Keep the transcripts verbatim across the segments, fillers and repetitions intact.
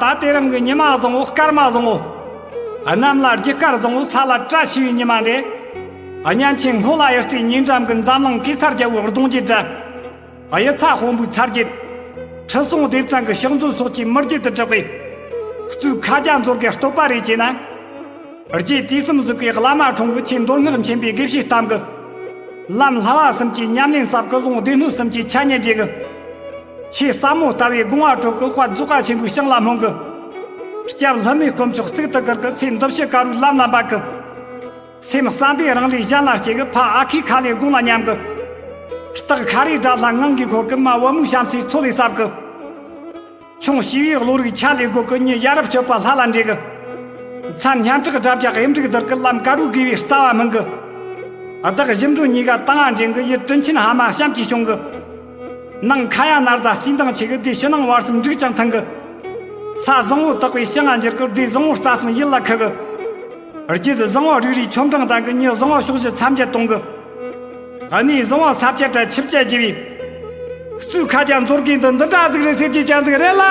ད་དེ་རིང་གི་ཉི་མ་བཟང་བོ་སྐར་མ་བཟང་བོ། གནམ་ལ་རྒྱུ་སྐར་བཟང་བོ། ས་ལ་བཀྲ་ཤིས་པའི་ཉི་མ་འདི། གཉན་ཆེན་སྔོན་ལ་ཡར་རྩེ་ཉེ་འགྲམ་གྱི་འཛམ་གླིང་གེ་སར་རྒྱལ་པོའི་གདུང་རྒྱུད་དྲན། གཡུ་ཚ་དཔོན་པོའི་ཚར་རྒྱུད། ཁྲི་སྲོང་ལྡེ་བཙན་གྱི་ཕྱག་མཛོད་སོགས་ཀྱི་མི་རྒྱུད་དུ་གྲགས་པའི་གཙོས་མཁའ་རྒྱ་མཛོད་དགེ་བསྟོད་པ་རེ་བྱས་ན། རྗེ་དུས་གསུམ་གཟིགས་པའི་བླ་མ་འཁྲུངས་གི། ཆེས་མདོ་སྔགས་མཁྱེན་པའི་དགེ་བཤེས་གཏམ་གི། ལམ་བསླབ་པ་གསུམ་གྱི་ཉམས་ལེན་ཟབ་གི། ལུང་སྡེ་སྣོད་གསུམ་གྱི་ཆ་ཉན་རྒྱས་གི། ཆོས་ཟབ་མོ་ལྟ་བའི་དགོངས་པ་དྲོད་གི། དཔལ་རྫོགས་པ་ཆེན་པོའི་ཞིང་ལ་སྨོན་གི། སྐྱབས་ལྷ་མོའི་དཀོན་མཆོག་གཙུག་ཏུ་བཀུར་གི། ཚེ་འདི་ཕྱི་དཀར་བོའི་ལམ་ལ་འབད་གི། སེམས་བསམ་པའི་རང་ལས་གཞན་ལ་སྐྱེ་གི། ཕ་ཨ་ཁུའི་ཁ་ལས་དགུང་ལ་ཉམས་གི། སྟག་ཤ་རའི་དགྲ་ལྷ་ངང་གིས་འཁོར་གི། མ་བུ་མོའི་བྱམས་བརྩེའི་མཚོ་ལས་བསྲབས་གི། ཆུང་བྱིས་པའི་བློ་རིག་ཆ་ལས་བགོ་གི། མྱི་ཡ་རབས་སྤྱོད་པ་ལྷ་ལ་འདྲེས་གི། མཚན་སྙན་གྲགས་དགྲ་བྱ་གཡུ་འབྲུག་བདག་གི། ལམ་དཀར་པོའི་དགེ་བའི་རྩ་བ་སྨིན་གི། བདག་གཞུ་འགྲོ་གཉིས་ཀ་དང་ང་འདྲེན་གི། ཡུལ་དྲིན་ཆེན་ཕ་མ་བྱམས་ཀྱིས་སྐྱོང་གི། ནང་ཁ་ཡ་ན་རྫ་རྩིས་མདངས་ཆེ་གི། སྡེ་ཕྱི་ནང་བར་གསུམ་འབྲུག་ཀྱང་མཐུན་གི། ས་བཟང་བོ་དག་པའི་ཞིང་ང་འགྱུར་གི། སྡེ་བཟང་བོ་རྩ་གསུམ་ཡུལ་ལ་ཁུ་གི། རྒྱུད་བཟང་བོ་རིགས་རུས་ཆོ་འབྲིང་ལྡན་གི། མྱི་བཟང་བོ་ཕྱོགས་བཞི་མཚམས་བརྒྱད་གཏོང་གི། གནས་བཟང་བོ་ས་བཅད་དྲ་ཆིབས་བཅད་རྒྱས་པའི་གཙོས་མཁའ་རྒྱ་མཛོད་དགེ་འདི་འདི་འདྲ་ཟིག་རེད་ཟེར་གྱི་ཅན་ཟིག་རེད་ལ།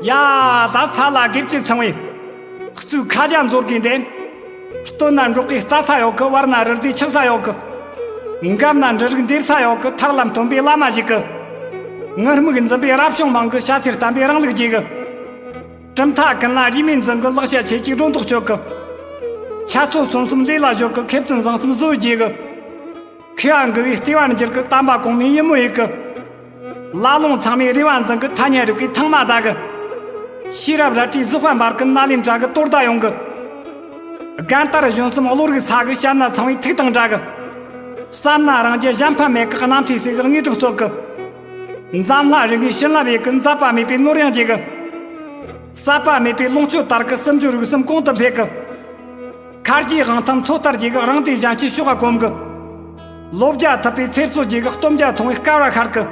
ཡ། ད་ཚ་ལ་དགེ་བཅུ་ཚང་བའི་གཙོས་མཁའ་རྒྱ་མཛོད་དགེ་འདི། སྟོད་ན་འབྲོག་གི་རྩྭ་ས་ཡོད་གི། བར་ན་རི་དེ་ཆུ་ས་ཡོད་གི། འགབ་ན་འབྲུ་རིགས་འདེབས་ས་ཡོད་གི། ཐར་ལམ་སྟོན་པའི་བླ་མ་ཞིག་གི། ངུར་སྨྲིག་འཛིན་པའི་རབ་བྱུང་མང་གི། ཤ་ཚའི་བསྟན་པའི་རིང་ལུགས་རྒྱས་གི། གྲུབ་མཐའ་ཀུན་ལ་རིས་མེད་འཛིན་གི། ལེགས་བཤད་ཆོས་ཀྱི་སྒྲོ་འདོགས་གཅོད་གི། འཆད་རྩོད་གསུམ་གསུམ་ལས་ལ་གཞོལ་གི། མཁས་བཙུན་བཟང་གསུམ་བཟོ་བའི་རྗེས་གི། མཁས་པ་མགུ་བའི་ལྟེ་བར་འགྱུར་གི། དམ་པ་གོང་མའི་ཡིད་སྨོན་ཡིད་གི། ལ་ལུང་ཚང་མའི་རེ་བ་འཛིན་གི། ཐ་སྙད་རིག་པའི་ཐང་མ་བདའ་གི། ཤེས་རབ་རལ་གྲིའི་གཟུགས་པ་འབར་གི། ནཱ་ལེནྡྲ་གི་དོ་ཟླ་ཡོང་གི། རྒན་དར་གཞོན་གསུམ་བློ་རིག་ས་གི། བཤད་ན་ཚངས་པའི་ཐིག་དང་འདྲ་གི། བསམ་ན་རང་རྒྱལ་གཞན་ཕན་མེད་གི། རྣམ་ཐོས་སྲས་གི་དངོས་གྲུབ་སྩོལ་གི། འཛམ་ལྷ་རིགས་ལྔའི་བྱིན་རླབས་ཡེད་གི། མཛད་པ་མེད་པའི་ནོར་གཡང་རྒྱས་གི། ཟད་པ་མེད་པའི་ལོངས་སྤྱོད་དར་གི། སུམ་ཅུ་རིགས་གསུམ་གོང་དུ་འཕེལ་གི། མཁའ་རྒྱའི་དབང་ཐང་མཚོ་ལྟར་རྒྱས་གི། རང་སྡེ་གཞན་སྤྱིའི་ཕྱོགས་ལ་གོམས་གི། ལོ་བརྒྱ་ཐུབ་པའི་ཚེ་སྲོག་རྒྱས་གི། སྟོན་བརྒྱ་ཐུང་བའི་སྐལ་བ་ཤར་གི།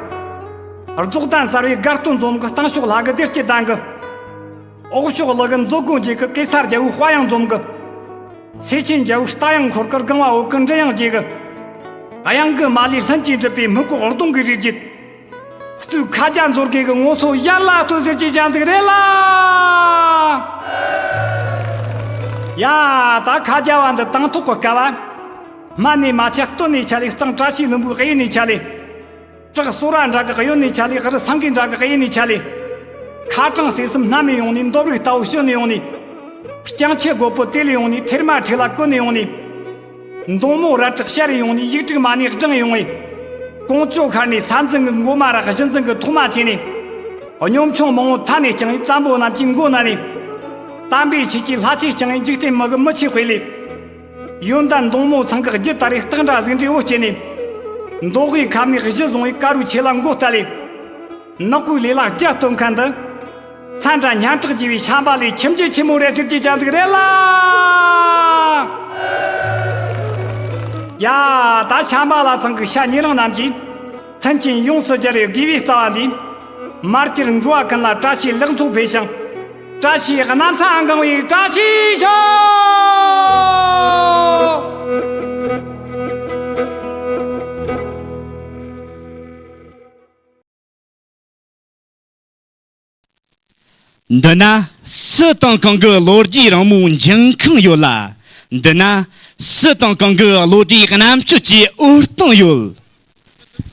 རྫོགས་ལྡན་གསར་བའི་དགའ་སྟོན་འཛོམས་གི། སྟེང་ཕྱོགས་ལྷ་གི་བདེ་སྐྱིད་ལྡན་གི། འོག་ཕྱོགས་ཀླུ་གི་མཛོད་སྒོ་འབྱེད་གི། གེ་སར་རྒྱལ་པོའི་དཔལ་དབྱངས་འཛོམས་གི། སེ་ཆེན་རྒྱལ་པོའི་རྟ་དབྱངས་འཁོར་གི། རྐང་པ་འོག་གི་མགྲིན་དབྱངས་རྒྱས་གི། གཡང་གི་མ་ལུས་ལྷུན་གྱིས་གྲུབ་པའི་སྨུག་པོ་གདོང་གི་རིགས་རྒྱུད། གཙོས་མཁའ་རྒྱ་མཛོད་དགེ་གི་ངོ་སོ་ཡར་ལ་སྟོན་ཟེར་གྱི་ཅན་ཟིག་རེད་ལ། ཡ། ད་མཁའ་རྒྱ་བ་འདི་དང་ཐོག་གི་སྐབས་བ། སྨད་ནས་མ་ཆ་སྟོད་ནས་ཆ་ལེ། གཙང་བཀྲ་ཤིས་ལྷུན་པོའི་གཡས་ནས་ཆ་ལེ། བྲག་གསོ་ར་འདྲ་གི་གཡོན་ནས་ཆ་ལེ། རི་སེང་གེ་འདྲ་གི་གཡས་ནས་ཆ་ལེ། ཁ་གྲངས་སེ་གསུམ་སྣ་མིན་ཡོང་ནས། འདོབ་རིགས་རྟ་བོ་ཞོན་ནས་ཡོང་ནས། རྐྱང་ཆུ་རྒོད་པོ་དེད་ལས་ཡོང་ནས། ཐེར་མ་ཁྲིད་ལ་བཀོན་ནས་ཡོང་ནས། མདུང་མོ་རལ་གྲི་ཤར་ཡོང་ནས། ཡིག་དྲུག་མ་ནས་བགྲངས་ཡོང་ངས། ཀོང་ཇོ་ཤར་ནས་ས་འཛིན་གི་མགོ་མ་ར་གཞི་འཛིན་གི་ཐོག་མ་ཆེ་ནས། གཉོམ་ཆུང་མང་བོ་མཐའ་ནས་བསྐྱངས་ཡོད། བཙན་པོ་རྣམས་ཀྱི་མགོ་ན་ནས། དམ་པའི་ཆོས་ཀྱི་ལྷ་ཆས་བསྐྱངས་ཡོད། འཇིག་རྟེན་མི་གི་མི་ཆོས་དཔེ་ལས། ཡོན་ཏན་མདུང་མོ་ཚང་གི་རྒྱུད་དར་བའི་སྟག་འདྲ་ཟིག་འདྲའི་འོད་སྐྱེས་ནས། མདོ་དབུས་ཁམས་ནས་གཞི་བཟུང་བའི་དཀར་རུའི་ཆོས་ལ་མགོ་བཏད་ལས། ནག་པོའི་ལས་ལ་རྒྱ་སྟོན་མཁན་འདི། མཚན་དྲ་སྙན་གྲགས་རྒྱས་པའི་བྱམས་པ་ལས་ཁྱིམ་རྒྱུད་ཆེན་མོ་རེད་ཟེར་གྱི་ཅན་ཟིག་རེད་ལ། ཡ། ད་བྱམས་པ་ལྷ་ཚང་གི་ཤ་ཉེ་རིང་རྣམས་ཀྱིས། མཐུན་རྐྱེན་ཡོངས་སུ་སྦྱར་བའི་དགེ་བའི་རྩ་བ་འདིས། མར་གྱུར་འགྲོ་བ་ཀུན་ལ་བཀྲ་ཤིས་ལེགས་ཚོགས་འཕེལ་ཞིང་། བཀྲ་ཤིས་གནམ་ས་གང་བའི་བཀྲ་ཤིས་ཤོག། འདི་ན་སུ་དང་གང་གི་ལོ་རྒྱུས་རིང་མོའི་འཇིང་ཁང་ཡོད་ལ། འདི་ན་སུ་དང་གང་གི་བློ་གྲོས་རྣམ་དཔྱོད་ཀྱི་འོད་སྟོང་ཡོད།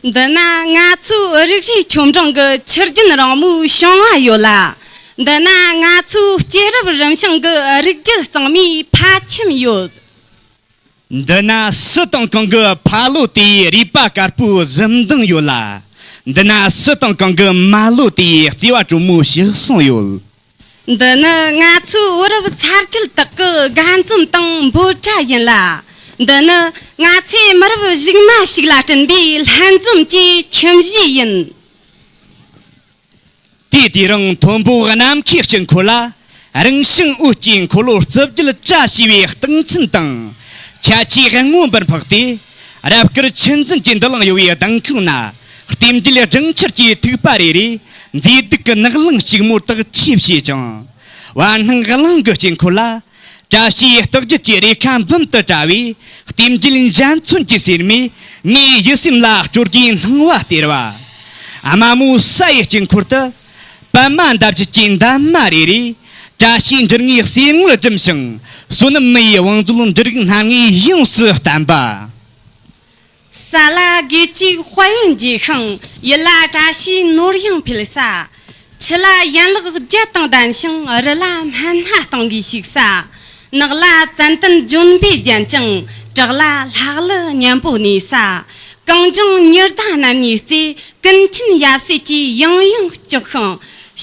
འདི་ན་ང་ཚོའི་རིགས་རུས་ཆོ་འབྲིང་གི་ཆུ་རྒྱུན་རིང་མོའི་བྱུང་བ་ཡོད་ལ། འདི་ན་ང་ཚོའི་སྐྱེས་རབས་རིམ་བྱུང་གི་རིགས་རྒྱུད་གཙང་མའི་ཕ་ཁྱིམ་ཡོད། འདི་ན་སུ་དང་གང་གི་ཕ་ལོ་དེའི་རུས་པ་དཀར་པོའི་གཟི་མདངས་ཡོད་ལ། འདི་ན་སུ་དང་གང་གི་མ་ལོ་དེའི་བརྩེ་བ་དྲོན་མོའི་ཕྱི་གསུང་ཡོད། འདི་ནི་ང་ཚོའི་བུ་རབས་ཚ་རྒྱུད་དག་གི་དགའ་འཛུམ་དང་འབོད་སྒྲ་ཡིན་ལ། འདི་ནི་ང་ཚོའི་མི་རབས་གཞུག་མ་ཞིག་ལ་བསྐྲུན་པའི་ལྷན་འཛོམས་ཀྱི་ཁྱིམ་གཞིས་ཡིན། དུས་དེ་རིང་མཐོན་པོ་གནམ་མཁའི་དཀྱིལ་འཁོར་ལ། རིང་ཞིང་འོད་ཀྱི་འཁོར་ལོ་རྩིབས་བརྒྱད་བཀྲ་ཤིས་པའི་རྟགས་མཚན་དང་། ཁྱད་ཆོས་སྔོན་པར་འཕགས་ཏེ། རབ་དཀར་ཆུ་འཛིན་གྱི་འདུ་ལང་གཡོ་བའི་ལྡིང་ཁང་ན། རྟེན་འབྲེལ་སྦྲང་ཆར་གྱི་ཐིགས་པ་རེ་རེས། མཛེས་སྡུག་གི་ནགས་གླིང་ཕྱུག་མོར་དག་ཁྲིད་བྱེད་ཅིང་། བར་སྣང་གླིང་གི་དཀྱིལ་འཁོར་ལ། བཀྲ་ཤིས་རྟགས་བརྒྱད་ཀྱི་རེ་ཁ་འབུམ་དུ་བཀྲ་བའི། རྟེན་འབྲེལ་འཇའ་ཚོན་གྱི་ཟེར་མས། ངའི་ཡིད་སེམས་ལ་སྤྲོ་དགའི་སྣང་བ་སྟེར་བ། དམའ་མོ་ས་ཡི་དཀྱིལ་འཁོར་དུ། པདྨ་འདབ་བརྒྱད་ཀྱི་འདབ་མ་རེ་རེས། བཀྲ་ཤིས་འབྱུང་ལྔའི་གསེར་དངུལ་བསྒྲིམས་ཤིང་། བསོད་ནམས་མི་ཡི་བང་མཛོད་འབྲུ་རིགས་སྣ་ལྔས་ཡོངས་སུ་བསྟན་པ། ས་ལ་དགེ་བཅུའི་དཔལ་ཡོན་རྒྱས་ཤིང་། ཡུལ་ལ་བཀྲ་ཤིས་ནོར་གཡང་འཕེལ་ས། ཆུ་ལ་ཡན་ལག་བརྒྱད་དང་ལྡན་ཞིང་། རི་ལ་སྨན་སྣ་གཏོང་གིས་ཞིག་ས། ནགས་ལ་ཙན་དན་ལྗོན་པས་བརྒྱན་ཅིང་། བྲག་ལ་ལྷ་གླུ་སྙན་པོ་གནས་ས། གངས་ལྗོངས་ཉི་ཟླ་རྣམ་གཉིས་རྩེ། ཀུན་མཁྱེན་ཡབ་སྲས་ཀྱིས་ཡང་ཡང་སྐྱོགས་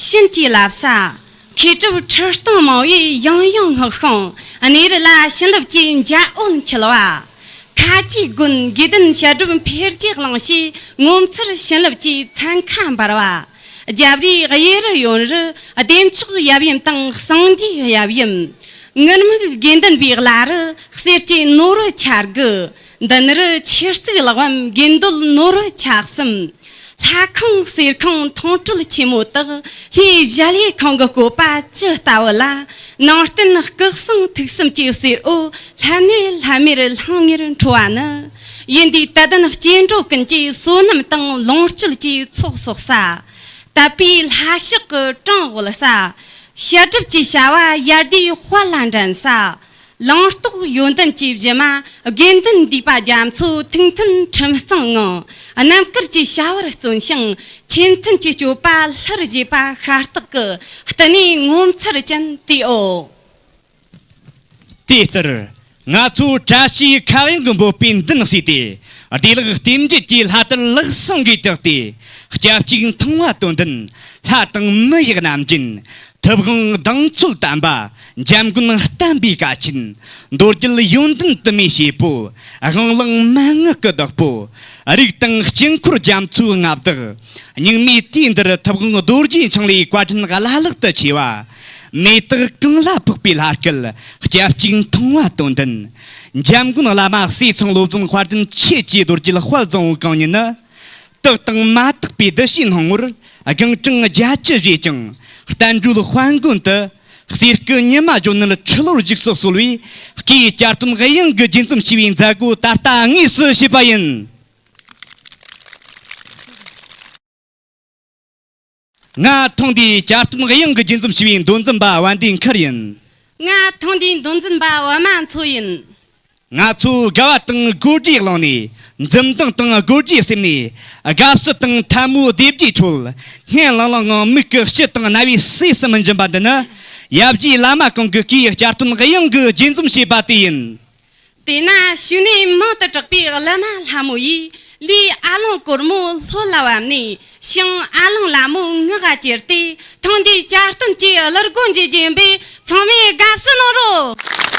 ཤིང་། བྱིན་གྱིས་བརླབས་ས། མཁས་གྲུབ་ཁྲི་སྟོང་མང་བོས་ཡང་ཡང་བསྔགས་ཤིང་། གནས་རི་ལ་བྱིན་རླབས་ཀྱི་འཇའ་འོད་འཁྱིལ་བ། ཁ་ཆེའི་དགོན་དགེ་ལྡན་བཤད་སྒྲུབ་འཕེལ་རྒྱས་གླིང་ཞེས། ངོ་མཚར་བྱིན་རླབས་ཀྱི་ཚན་ཁ་འབར་བ། རྒྱབ་རིའི་གཡས་རུ་གཡོན་རུ་བདེ་མཆོག་ཡབ་ཡུམ་དང་གསང་འདུས་ཡབ་ཡུམ། ངུར་སྨྲིག་དགེ་འདུན་པའི་བླ་རུ་གསེར་སྐྱེས་ནོར་བུ་ཆ་དགུ། མདུན་རུ་ཆོས་གཙུག་ལག་པའམ་དགེ་འདུན་ནོར་བུ་ཆ་གསུམ། ལྷ་ཁང་གསེར་ཁང་མཐོང་གྲོལ་ཆེན་མོ་དག། ལྷའི་གཞལ་ཡས་ཁང་གི་བཀོད་པ་ཇི་ལྟ་བུ་ལ། ནང་རྟེན་སྐུ་གསུང་ཐུགས་གསུམ་གྱི་གསེར་འོད། ལྷན་ནེ་ལྷམ་མེར་ལྷང་ངེར་འཕྲོ་བ་ནི། ཡིན་དུས་དད་ལྡན་སྐྱེ་འགྲོ་ཀུན་གྱི་བསོད་ནམས་དང་ལོངས་སྤྱོད་ཀྱི་ཚོགས་གསོག་ས། དད་པའི་ལྷ་ཕྱག་གི་གྲངས་བགོ་ས། བཤད་སྒྲུབ་ཀྱི་བྱ་བ་ཡར་ལྡེའི་དཔལ་ལ་འགྲན་ས། ལིང་སྟོགས་ཡོན་ཏན་གྱི་གཞི་མ། དགེ་འདུན་འདུས་པ་རྒྱ་མཚོ་ཐུགས་མཐུན་ཁྲིམས་གཙང་ངང་། རྣམ་དཀར་གྱི་བྱ་བར་བརྩོན་ཞིང་། ཆོས་མཐུན་གྱི་སྤྱོད་པ་ལྷུར་བཞེས་པ་ཤ་སྟག་གི་བསྟི་གནས་ངོ་མཚར་ཅན་དེའོ། དེ་ལྟར་ང་ཚོ་བཀྲ་ཤིས་ཁ་གཡང་གི་འབོད་པའི་མདུན་བསུས་ཏེ། བདེ་ལེགས་རྟེན་འབྲེལ་གྱི་ལྷ་དར་ལེགས་བསང་གིས་བཏེགས་ཏེ། སྐྱབས་གཅིག་མཐོང་བ་དོན་ལྡན། ལྷ་དང་མི་ཡི་རྣམ་འདྲེན། ཐུབ་དབང་གདེང་ཚོད་དམ་པ། འཇམ་མགོན་བསྟན་པའི་བཀའ་ཆེན། མདོ་རྒྱུད་ཡོན་ཏན་དུ་མའི་བྱེད་པོ། དབང་བླང་མན་ངག་གི་བདག་པོ། རིགས་དང་དཀྱིལ་འཁོར་རྒྱ་མཚོའི་མངའ་བདག། སྙིགས་མའི་དུས་འདིར་ཐུབ་དབང་རྡོ་རྗེ་འཆང་ལས་བཀའ་དྲིན་བླ་ལྷག་ཏུ་ཆེ་བ། མེ་སྟག་གངས་ལ་ཕོག་པའི་ལྷ་སྐལ། སྐྱབས་གཅིག་མཐོང་བ་དོན་ལྡན། འཇམ་མགོན་བླ་མ་ཟས་གཙང་བློ་བཟང་དཔལ་ལྡན་ཆོས་ཀྱི་རྡོ་རྗེ་དཔལ་བཟང་བོ་གང་ཉིད་ནི། དག་དང་མ་དག་པའི་གདུལ་བྱའི་སྣང་ངོར་སྒང་གྲངས་བརྒྱད་ཅུ་བཞེས་ཀྱང་། བསྟན་འགྲོའི་དཔལ་མགོན་དུ། གསེར་སྐུ་ཉི་མ་ལྗོན་ནལ་ཁྲི་ལོར་བཞུགས་སུ་གསོལ་བའི། སྐུའི་གྱ་སྟོན་དབྱངས་ཀྱི་རྗེས་འཛོམས་ཞུ་བའི་མཛད་སྒོ་ད་ལྟ་དངོས་སུ་བྱས་པ་ཡིན། ང་ཐེངས་འདིའི་གྱ་སྟོན་དབྱངས་ཀྱི་རྗེས་འཛོམས་ཞུ་བའི་མདོ་འཛིན་པ་བན་དེ་མཁར་ཡིན། ང་ཐེངས་འདིའི་མདོ་འཛིན་པ་འོ་མ་མཚོ་ཡིན། ང་ཚོ་དགའ་བ་དང་དགོད་བྲོའི་ཀློང་ནས། འཛུམ་མདངས་དང་དགོད་བྲོའི་སེམས་ནས། དགའ་བསུ་དང་ཐལ་མོ་རྡེབ་སྒྲའི་ཁྲོད། སྙན་ལང་ལང་ངང་མིག་གི་དཔྱིད་དང་རྣ་བའི་ཟས་སུ་མི་འབྱིན་པ་འདི་ནི། ཡབ་རྗེ་བླ་མ་གང་གི་སྐུའི་གྱ་སྟོན་དབྱངས་ཀྱི་རྗེས་འཛོམས་བྱས་པ་དེ་ཡིན། དེས་ན་ཞུ་ནས་མང་དུ་གྲགས་པའི་བླ་མ་ལྷ་མོ་ཡིས། ལུས་ཨ་ལོང་གོར་མོ་ལྷོད་ལ་བབས་ནས། ཞིང་ཨ་ལོང་ལ་མོ་ངག་ག་ཅེར་ཏེ། ཐེངས་འདིའི་གྱ་སྟོན་གྱི་གླུ་སྒོ་འབྱེད་ཀྱིན་པས། ཚང་མས་དགའ་བསུ་གནང་རོགས།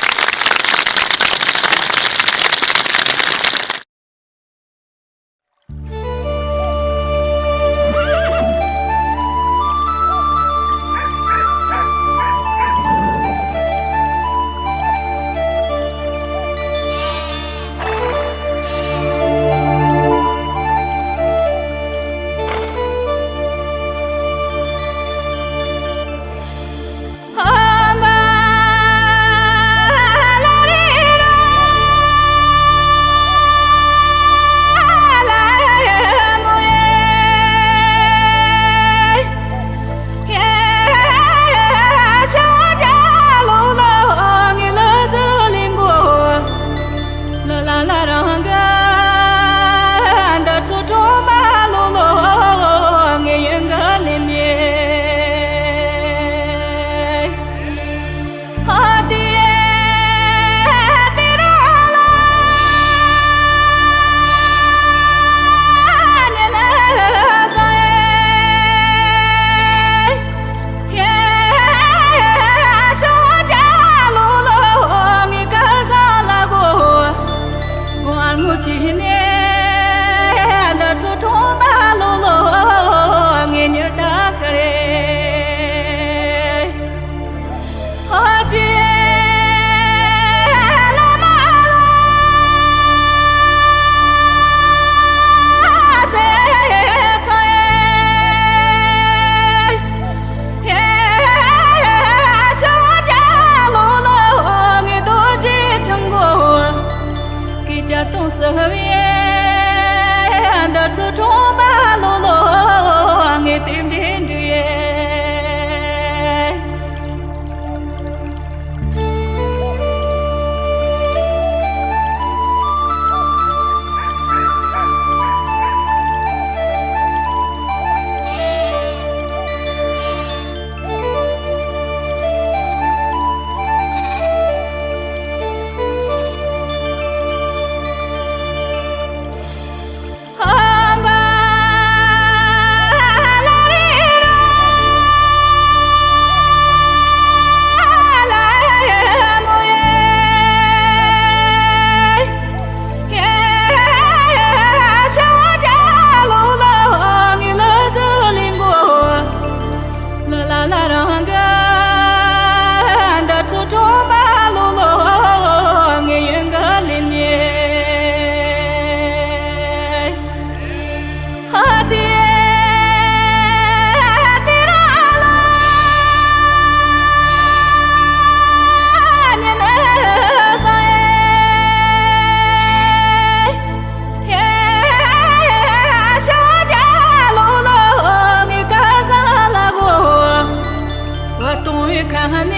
ཁ་ནས་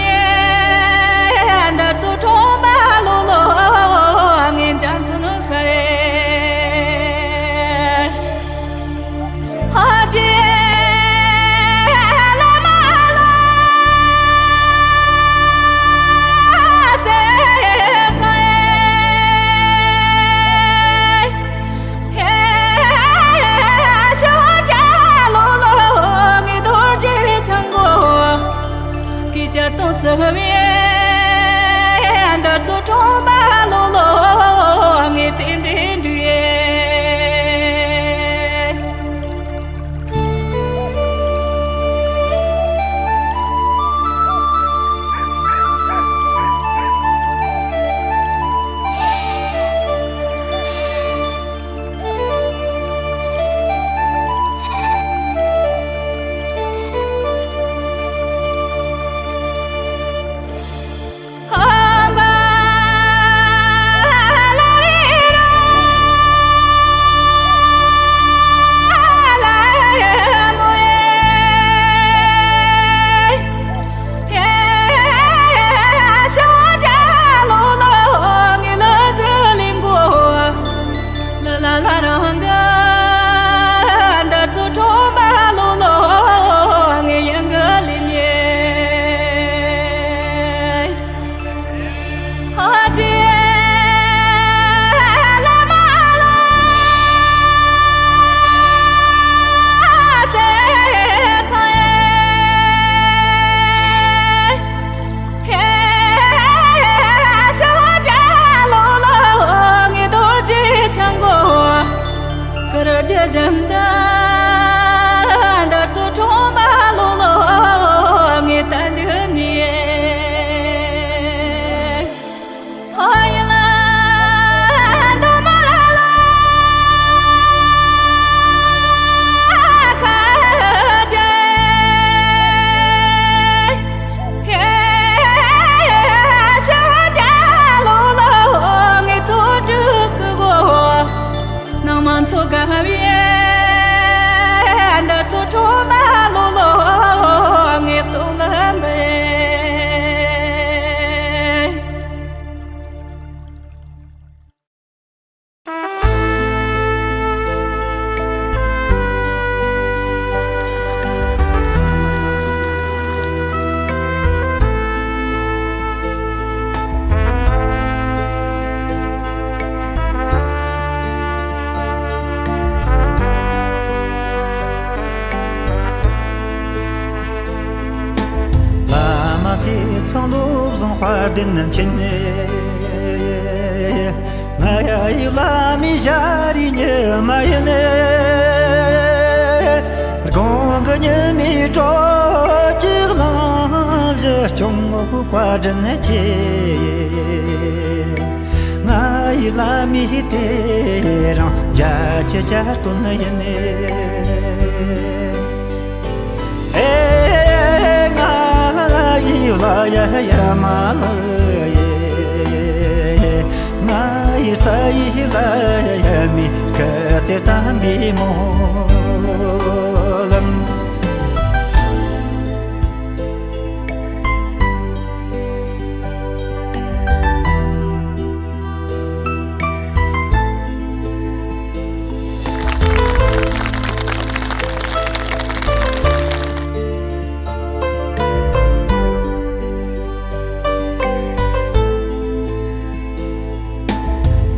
འདི་ཚོ་ཁྲོམ་པ་ལོ་ལོ་ངས་འཇམ་ཚོ་ནོར་ཤ་རེད། ཨ་ཅེ་བླ་མ་ལ་སེ་ཚེ། ཧེ་ཤོ་ཅ་ལོ་ལོ་ངའི་རྡོ་རྗེ་འཆང་གོ། སྐད་ཆ་གཏོང་ས་མེད། འདི་ཚོ་ཁྲོམ་པ་ལོ་ལོ་ངའི་རྟེན་འབྲེལ་འགྲིག་ཡེ། ནང་མ་ཚོ་ག་བའི་འདི་ཚོ་ཁྲོམ་པ་ལོ་ལོ་ངས་གཏོང་ལམ་པས། བླ་མ་ཞེས་ཚང་ལུགས་བཟང་དཔལ་ལྡན་མཁྱེན། ང་ཡི་བླ་མའི་ཞལ་རས་ཉི་མ་ཡིན། དགུང་གི་ཉི་མའི་དྲོད་ཀྱི་གླིང་བཞི་སྐྱོང་བའི་བཀའ་དྲིན་ཆེ། ང་ཡི་བླ་མའི་དེ་རིང་བརྒྱད་ཅུ་གྱ་སྟོན་ཡིན། ཨེ་ང་ཡི་བླ་ཡ་ཡ་མ་ལ་ཡེ། ང་ཡི་རྩ་ཡི་བླ་ཡ་ཡ་མི་སྐུ་ཚེ་དམ་པའི་སྨོན་ལམ།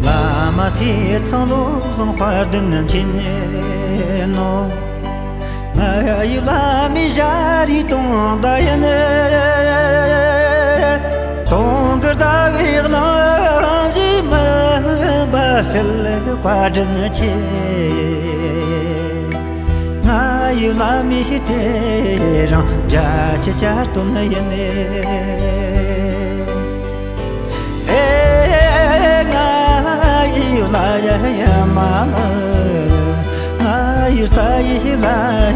བླ་མ་ཞེས་ཚང་ལུགས་བཟང་དཔལ་ལྡན་མཁྱེན་ནོ། ང་ཡི་བླ་མའི་ཞལ་རས་དུང་ཟླ་ཡིན། དུང་གི་ཟླ་བའི་གླིང་བཞི་མུན་པ་སེལ་བའི་བཀའ་དྲིན་ཆེ། ང་ཡི་བླ་མའི་དེ་རིང་བརྒྱད་ཅུ་གྱ་སྟོན་ཡིན། ཨེ་ང་ཡི་བླ་ཡ་ཡ་མ་ལ། ང་ཡི་རྩ་ཡི་བླ་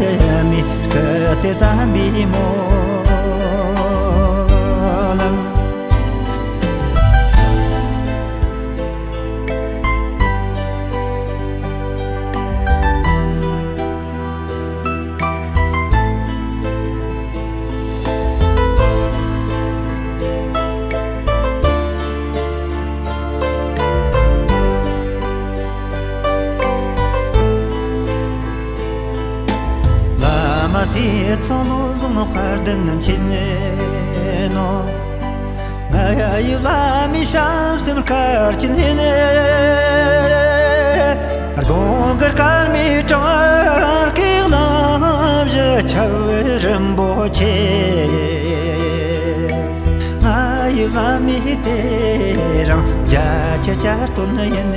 ཡ་ཡ་མི་སྐུ་ཚེ་དམ་པའི་སྨོན་ལམ། སང་ལོ་བཟང་དཔལ་ལྡན་ཆེན་ནོ། ང་ཡི་བླ་མའི་བྱམས་སེམས་དཀར་ཆེན་ནས། དགོངས་དཀར་དཀར་མའི་གྲངས་ཀྱི་གླིང་བཞི་ཆ་བོད་རིན་པོ་ཆེ། ང་ཡི་བླ་མའི་དེ་རིང་བརྒྱ་ཆ་བརྒྱ་སྟོན་ཡིན།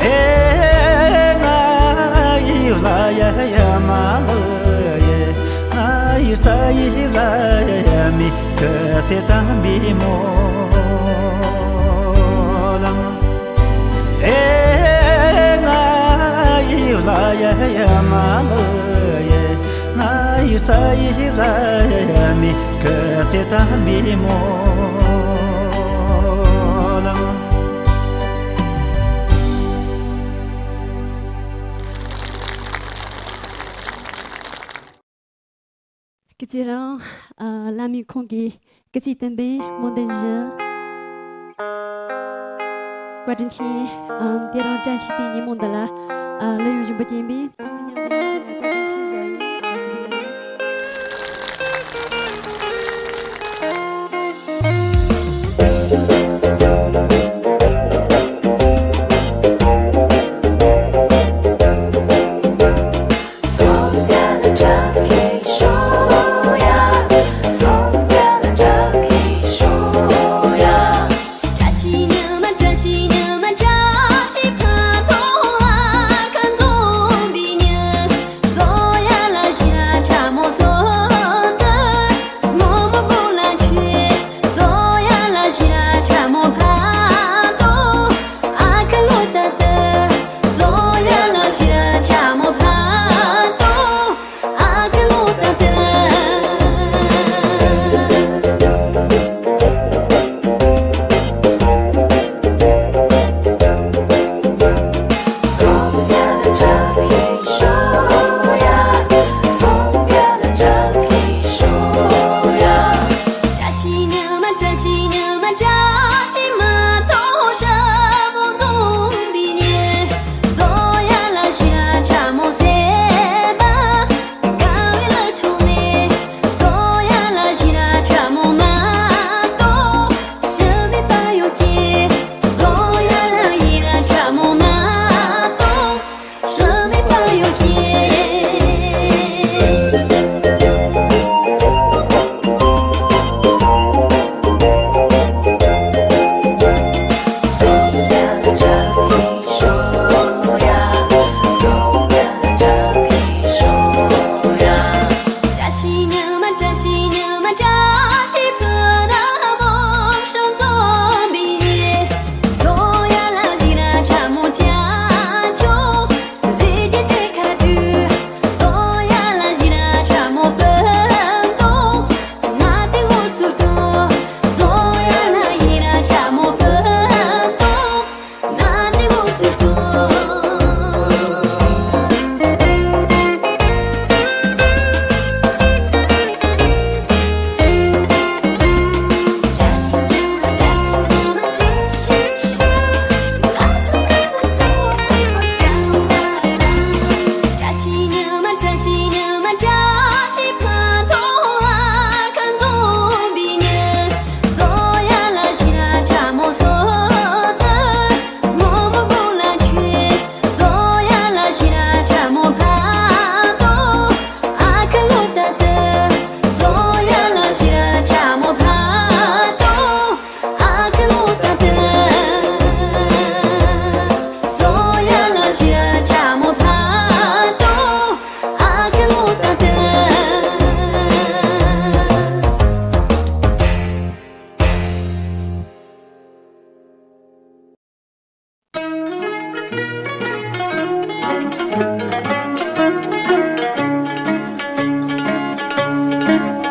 ཨེ་ང་ཡི་བླ་ཡ་ཡ་མ་ལ་ཡེ། ང་ཡི་རྩ་ཡི་བླ་ཡ་ཡ་མི་སྐུ་ཚེ་དམ་པའི་སྨོན་ལམ། ཨེ་ང་ཡི་བླ་ཡ་ཡ་མ་ལ་ཡེ། ང་ཡི་རྩ་ཡི་བླ་ཡ་ཡ་མི་སྐུ་ཚེ་དམ་པའི་སྨོན་ལམ། སྐུ་ཚེ་རིང་། ཨ། བླ་མའི་ཁོང་གི་སྐུ་ཚེ་བརྟན་པའི་སྨོན་འདུན་ཞུ། བཀའ་དྲིན་ཆེ། ཨ། དེ་རིང་བཀྲ་ཤིས་པའི་ཉིན་མོ་འདི་ལ། ཨ། གླུ་དབྱངས་ཞིམ་པོ་སྐྱེན་པའི་ཚོགས་མི་མཉམ་དུ་ཡོད་པ་ལ་བཀའ་དྲིན་ཆེ་ཞུ་ཡིན། བཀྲ་ཤིས་བདེ་ལེགས།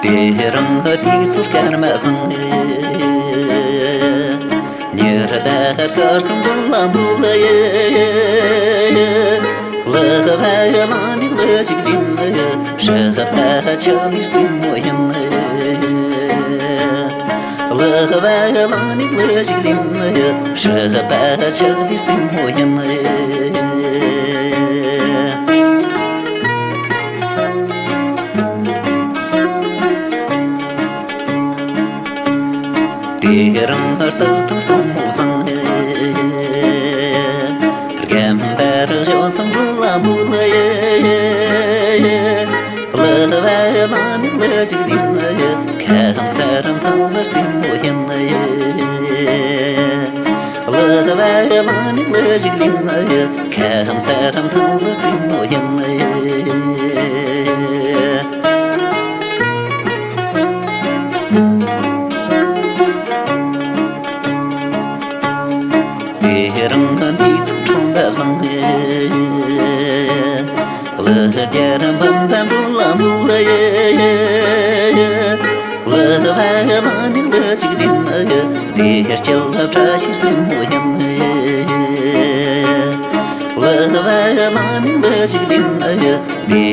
དེ་རིང་དུས་ཚོད་སྐར་མ་བཟང་། ཉི་ཟླ་སྐར་གསུམ་འགྲོ་ལ་འདུག་ལ་ཡེ། ལྷག་པ་ལ་ནི་ལ་ཞིག་ལིན་ལ་ཡེ། སྲིད་པ་ཆ་ལི་སྲིན་མོ་ཡིན་ལ་ཡེ། ལྷག་པ་ལ་ནི་ལ་ཞིག་ལིན་ལ་ཡེ། སྲིད་པ་ཆ་ལི་སྲིན་མོ་ཡིན་ལ་ཡེ། དེ་རིང་རྟག་ཏུ་དང་པོ་བཟང་། རྒན་པར་ཞོ་སང་འགྲོ་ལ་མུ་ལ་ཡེ། ལ་བ་ལ་ནི་ལ་ཞིག་ལིན་ལ་ཡེ། ཁ་རམ་ཚ་རམ་ཐང་ལ་སིན་མོ་ཡན་ལ་ཡེ། ལ་བ་ལ་ནི་ལ་ཞིག་ལིན་ལ་ཡེ། ཁ་རམ་ཚ་རམ་ཐང་ལ་སིན་མོ་ཡན་ལ་ཡེ། དེ་རིང་འདི་ཚོ་ཁྲོམ་པ་བཟང་ངེ། ལ་རྒྱ་རམ་བམ་བམ་བུ་ལ་མུ་ལ་ཡེ། ལ་བ་ལ་ནི་ལ་ཞིག་ལིན་ལ་ཡེ། དེ་སྐྱེལ་ལ་བཀྲ་ཤིས་སྲིན་མོ་ཡན་ལ་ཡེ། ལ་བ་ལ་ནི་ལ་ཞིག་ལིན་ལ་ཡེ།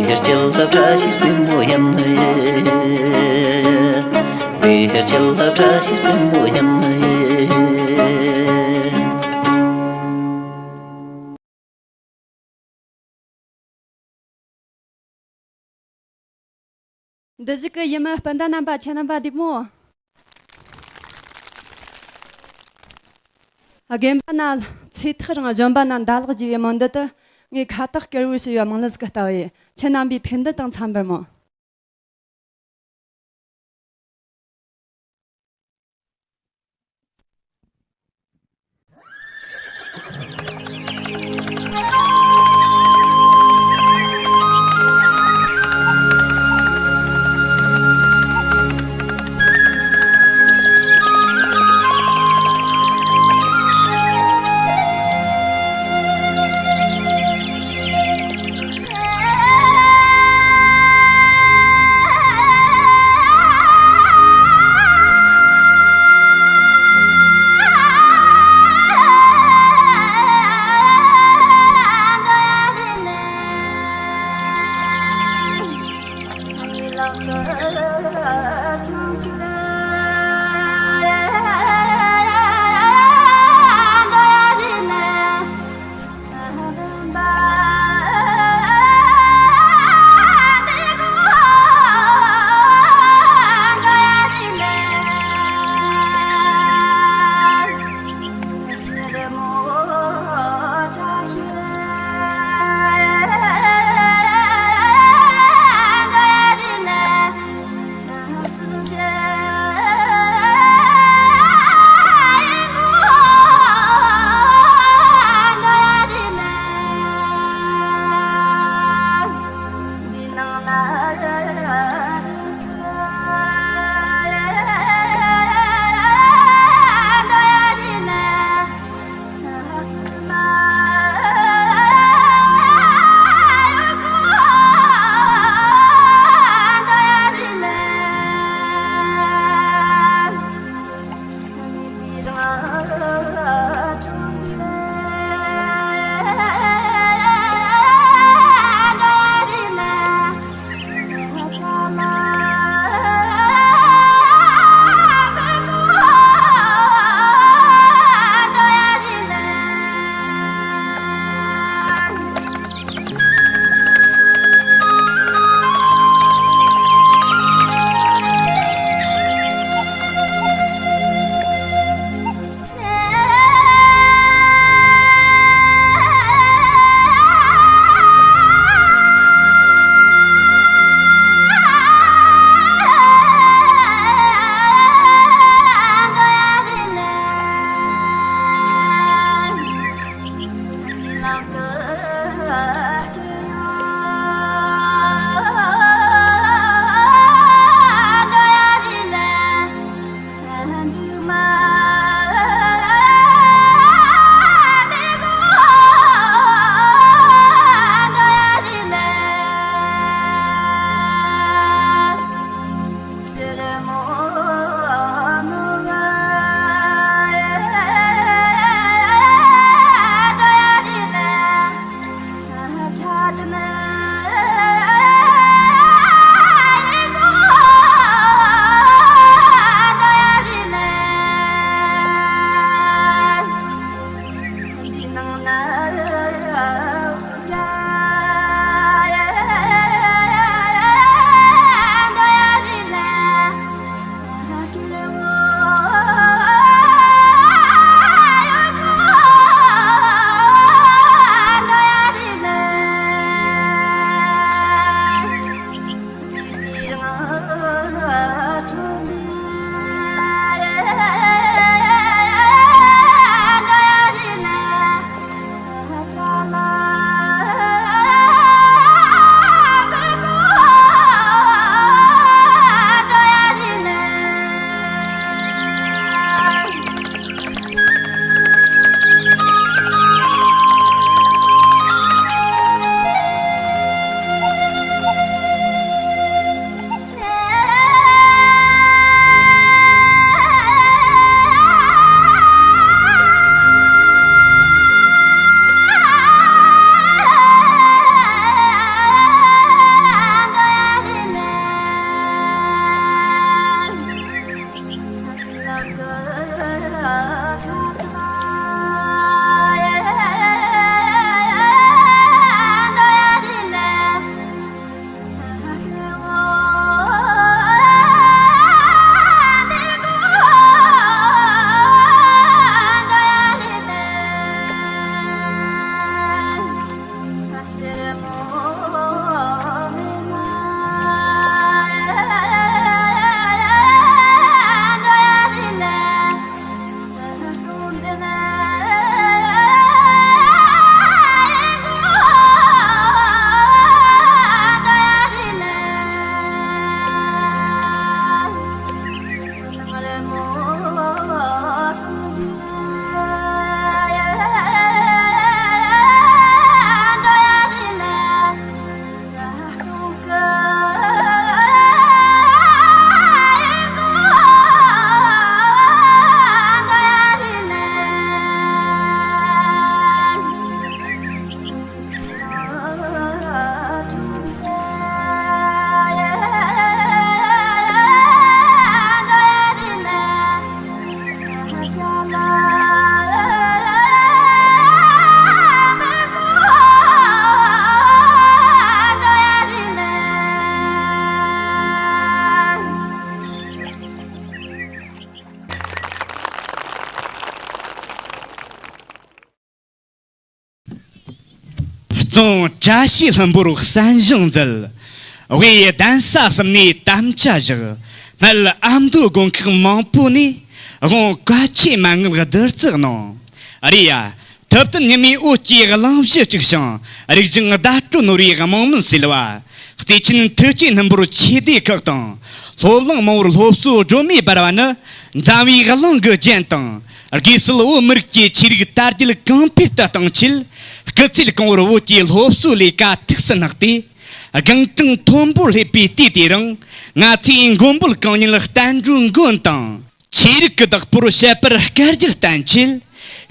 དེ་སྐྱེལ་ལ་བཀྲ་ཤིས་སྲིན་མོ་ཡན་ལ་ཡེ། དེ་སྐྱེལ་ལ་བཀྲ་ཤིས་སྲིན་མོ་ཡན་ལ་ཡེ། འདི་ཞིག་གི་ཡུལ་མི་སྤུན་ཟླ་རྣམ་པ་ཁྱེད་རྣམ་པ་བདེ་མོ། དགོན་པ་ན་ཚེ་ཐག་རིང་། གཞོན་པ་ན་ཟླ་ལག་བརྗེ་བའི་མོ་འདི་དུ། ངས་ཁ་བཏགས་དཀར་བོ་བྱས་པའི་མིང་ལ་ཟིག་ལྟ་བུ་ཡིན། ཁྱེད་རྣམ་པའི་ཐུགས་འདུན་དང་འཚམ་པར་མོ། བཙོང་བཀྲ་ཤིས་ལྷུན་པོར་གསན་སྦྱོང་མཛད། དབུས་གདན་ས་གསུམ་ནས་དམ་བཅའ་བཞག། སྨད་ཨ་མདོའི་དགོན་ཁག་མང་པོ་ནས་དབང་བཀའ་ཆོས་མན་ངག་བསྡུ་རྩིས་གནང་། རེད་ཡ། ཐུབ་བསྟན་ཉི་མའི་འོད་ཀྱི་གླེང་གཞི་དཀྲུགས་ཤིང་། རིག་གཞུང་བརྡ་སྤྲོད་ནོར་བུའི་རྨང་མུན་སེལ་བ། བརྩེ་ཆེན་ཐུགས་བསྐྱེད་སྣུམ་པོར་ཆོས་སྡེ་ཁག་དང་། སློབ་གླིང་མང་བོར་སློབ་གསོའི་སྒྲོན་མེ་སྦར་བ་ནི། འཛམ་བུའི་གླིང་གི་རྒྱན་དང་། དགོས་སུ་བོད་མི་རིགས་ཀྱི་ཆོས་རིག་དར་རྒྱས་གོང་འཕེལ་དུ་གཏོང་ཆེད། སྐུ་ཚེ་གང་བོར་བོད་ཀྱི་སློབ་གསོའི་ལས་ཀ་ཐུགས་སུ་བསྣགས་ཏེ། སྒང་དྲུང་མཐོན་པོར་སླེབས་པའི་དུས་དེ་རིང་། ང་ཚོས་མགོན་པོ་གང་ཉིད་བསྟན་འགྲོའི་མགོན་དང་། ཆོས་རིག་གི་བདག་པོར་བཤད་པར་བསྐལ་བརྒྱར་བརྟན་ཆེད།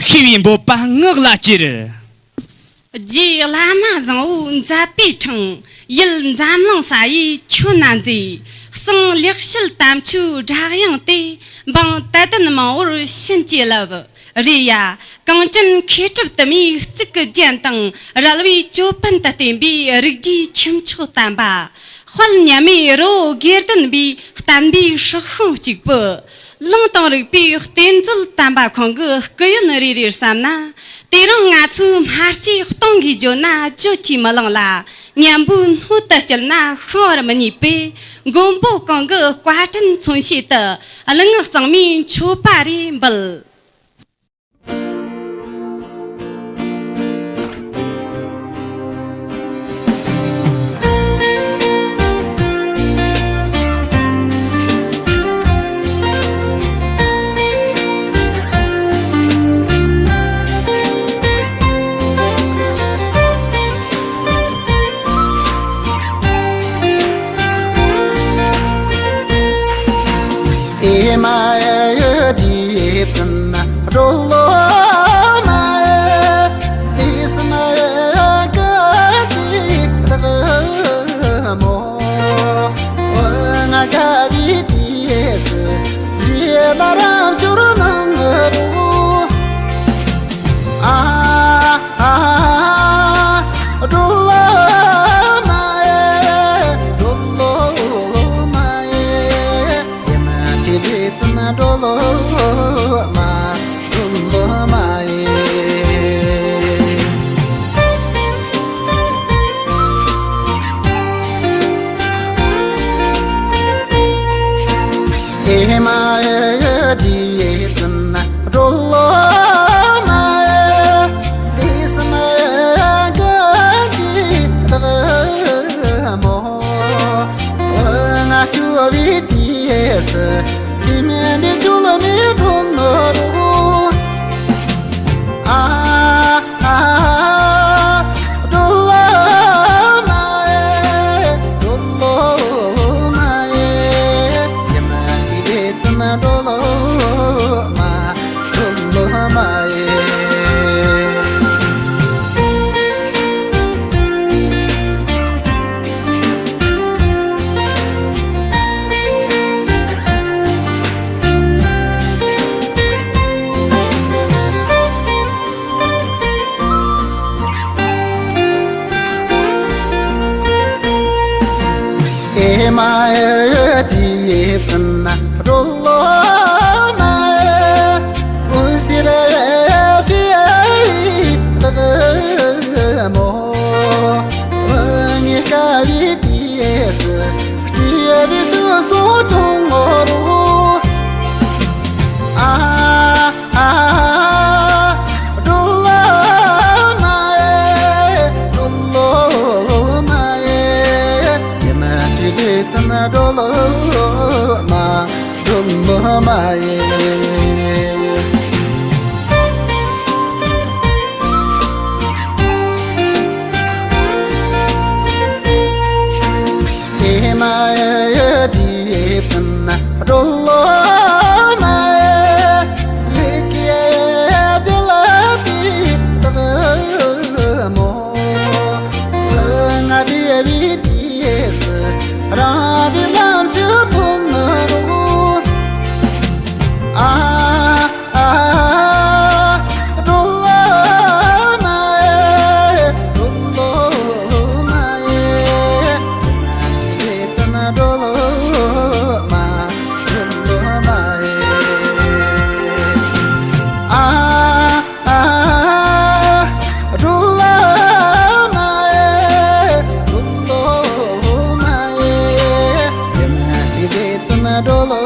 ཤེས་པའི་འབོད་པ་ངག་ལ་གྱེར། རྗེ་བླ་མ་བཟང་བོའི་མཛད་པའི་འཕྲེང་། ཡུལ་འཛམ་གླིང་ས་ཡི་ཁྱོན་ན་མཛེས། གསང་ལེགས་བཤད་དམ་ཆོས་སྒྲ་དབྱངས་དེ། འབངས་དད་ལྡན་མང་བོར་བྱིན་གྱིས་བརླབས། རེད་ཡ། གངས་ཅན་མཁས་གྲུབ་དུ་མའི་གཙུག་གི་རྒྱན་དང་། རལ་བའི་ཅོད་པན་དུ་བསྟན་པའི་རིགས་རྒྱུད་ཁྱུ་མཆོག་དམ་པ། དཔལ་མཉམ་མེད་རི་བོ་དགེ་ལྡན་པའི་བསྟན་པའི་སྲིད་དབང་གཅིག་པུ། ལུང་དང་རིགས་པའི་རྟེན་མཛོད་དམ་པ་ཁོང་གི་སྐུ་ཡོན་རེ་རེར་བསམ་ན། དེ་རིང་ང་ཚོའི་སྨྲ་ལྕེ་སྟོང་གིས་བརྗོད་ན་བརྗོད་ཀྱིས་མི་ལང་ལ། སྙན་པོའི་སྣོད་དུ་བསྐྱལ་ན་ཤོང་བར་མི་ནུས་པས། མགོན་པོ་གང་གི་བཀའ་དྲིན་མཚོན་བྱེད་དུ། གླུ་ངག་གཙང་མའི་མཆོད་པ་རེ་འབུལ། ཨེ་མ་ཡ་རྗེ་བཙུན་སྒྲོལ་མ། ཨེ་སི་མ་ཡ་ག་ཅི་དག་མོ། ང་ག་བི་དེ་སི་རྗེ་ལ་རང་བྱོར་ནང་་རུ། ཨ་ཨ་སྒྲོལ་མ་ཨེ། སྒྲོལ་མ་ཨེ། ཡེ་མ་ཆེ་རྗེ་བཙུན་སྒྲོལ་མ། སྒྲོལ་མ་ཨེ། ཨེ་མ་ཨེ་རྗེ་བཙུན་སྒྲོལ་མ། ཨེ་དེ་སི་མ་ག་ཅི་དག་མོ། ང་ཁྱོད་བི་དེ་སི་སི་མེ་མི་ཆུ་ལ་མི་འགྲོ་ནོ་རུ། ཨ་ཨ་སྒྲོལ་མ་ཨེ། སྒྲོལ་མ་ཨེ། ཡེ་མ་ཆེ་རྗེ་བཙུན་སྒྲོལ་མ། སྒྲོལ་མ་ཨེ། ཨེ་མ་ཨེ་རྗེ་བཙུན་སྒྲོལ་མ་ཨེ། འོད་ཟེར་ཞེས་དག་མོ། ངེད་ཀ་བི་དེ་སི་སྐྱེ་བའི་ཕྱི་སོ་ཆུང་ངུ་རུ། ཨ་ཨ་སྒྲོལ་མ་ཨེ། སྒྲོལ་མ་ཨེ། ཡེ་མ་ཆེ་རྗེ་བཙུན་སྒྲོལ་མ། སྒྲོལ་མ་ཨེ། ཨེ་མ་ཨེ་རྗེ་བཙུན་སྒྲོལ་མ་ཨེ། ལས་ཀྱི་བདེ་ལ་དེ་དག་མོ། ང་དེ་བི་དེ་སི་རང་བི་ལམ་ཞུ་ཐུབ་ནོ་རུ། འགྲོ་ལོ།